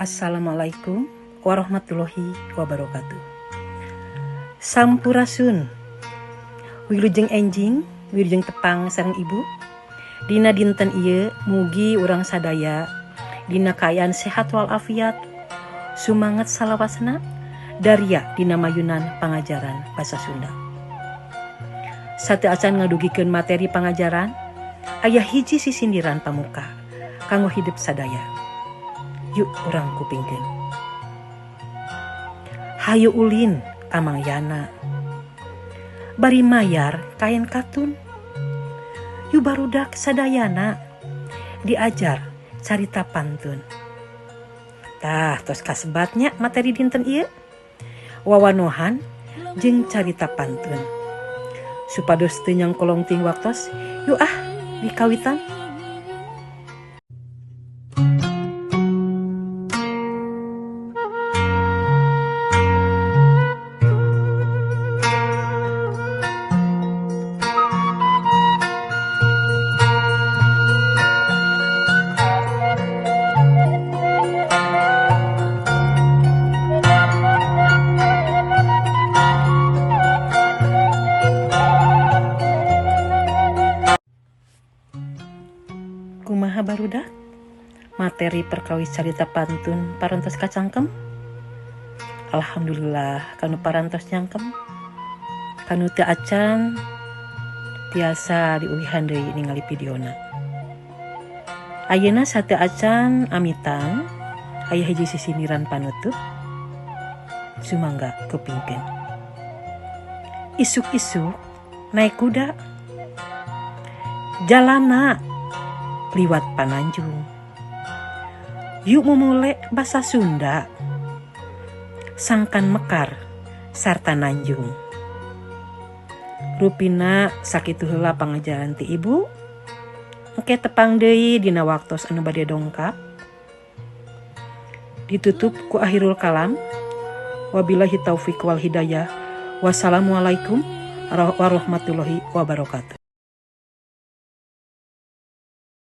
Assalamualaikum warahmatullahi wabarakatuh. Sampurasun. Wilujeng enjing, wilujeng tepang sareng Ibu. Dina dinten ieu mugi urang sadaya dina kaayaan sehat walafiat, sumanget salawasna, daria dina mayunan pangajaran basa Sunda. Sateuacan ngadugikeun materi pangajaran, aya hiji sisindiran pamuka kanggo hidep sadaya. Yuk, urang kupingkeun. Hayu ulin ka Mang Yana. Bari mayar kain katun. Yu barudak sadayana diajar carita pantun. Tah, tos kasebatnya materi dinten ieu. Wawanohan jeung carita pantun. Supados teu nyangkolong teuing waktos, yuk ah dikawitan. Kumaha, barudak? Materi perkawis carita pantun parantos kacangkem? Alhamdulillah kanu parantos nyangkem. Kanu teu acan tiasa diulihan deui ningali videona. Ayeuna sateuacan amitan, aya hiji sisindiran panutup. Sumangga kupingkeun. Isuk-isuk naik kuda, jalana liwat Pananjung. Yuk mumule basa Sunda, sangkan mekar sarta nanjung. Rupina sakitu heula pangajaran ti Ibu. Engke tepang deui dina waktos anu bade dongkap. Ditutup ku akhirul kalam. Wabillahi taufik wal hidayah. Wassalamualaikum warahmatullahi wabarakatuh.